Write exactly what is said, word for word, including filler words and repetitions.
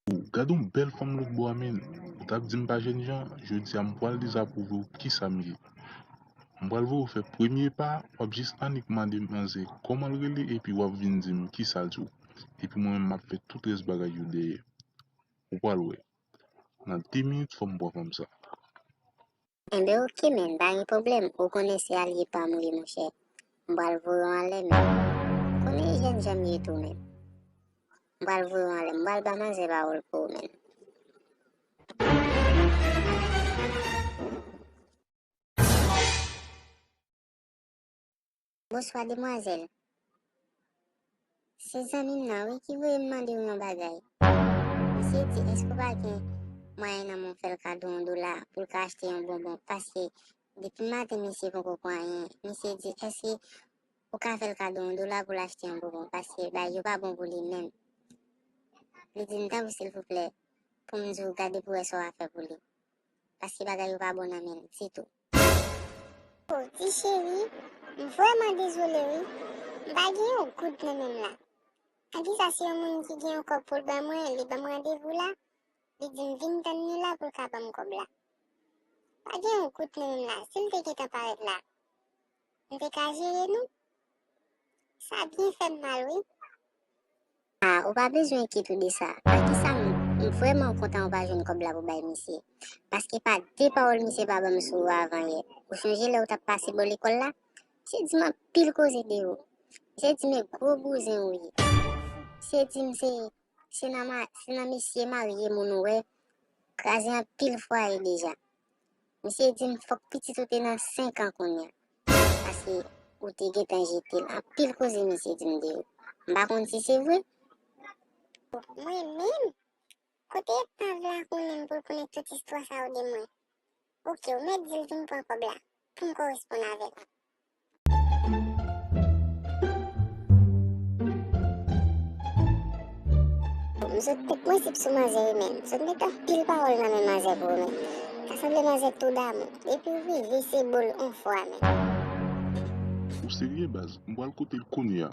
Gad yon bèl fanm lòt bò a, menn. Ou t ap di m pa jènjan, jodi a m pral dezapwouve w kisa m ye. M pral voye w fè premye pa, w ap jis annik mande manzè kòman l rele, epi w ap vin di m kisa l di w. Epi mwen menm m ap fè tout rès bagay yo dèyè. Ou pral wè. Nan de minit fò m pran fanm sa. Enben oke menn, pa gen pwoblèm, ou konnen se alye pa m ou ye monchè. M pral voye w anlè menn. Konnen e jènjan m ye tou menn. M pral voye w anlè, m pral ba manzè pawòl pou ou menn. Bonswa demwazèl. Se zanmi m nan wi ki voye m mande w yon bagay. Misye di èske w pa gen mwayen nan men w fè l kado yon dola pou l ka achte yon bonbon paske depi maten misye poko pran anyen. Misye di èske ou ka fè l kado yon dola pou l achte yon bonbon paske bagay yo pa bon pou li menm. Li di m tanpri silvouplè pou m di w gade pou wè sa w a fè pou li. Paske bagay yo pa bon nan men l ditou. O ti cheri, m vrèman dezole wi. M pa gen yon goud nan men m la. Akisa se yon moun ki gen yon kòb pou l ban mwen, li ban m randevou la, li di m vin tann li la pou l ka ban m kòb la. Pa gen yon goud nan men m la, si l te gentan parèt la, m te ka jere nou. Sa byen fè m mal wi. Ah, ou pa bezwen enkyete w de sa. Akisa m, m vrèman kontan ou pa jwenn kòb la pou bay misye. Paske pa de pawòl misye pa ban m sou ou avan yè. Ou chonje lè ou t ap pase bò lekòl la? Misye di m anpil koze de ou. Misye di m e gwo bouzen ou ye. Misye di m se, se nan ma-, se nan mesye marye moun ou wè, kraze anpil fwaye deja. Misye di m fòk pitit ou te nan senk an kounye a. Paske ou te gentan jete l. Anpil koze misye di m de ou. M pa konn si se vre. Mwen menm? Kote Epav la konnen m pou l konnen tout istwa sa yo de mwen? Oke, ou mèt di l vin pran kòb la pou m koresponn avè l. M sot tèt mwen sip sou manzè wi menn. Sot met anpil pawòl nan men manzè pou ou menn. Ta sanble manzè tou damou. Depi w rive se bòl on fwa menn. Ou serye baz? M pral kote l kounye a.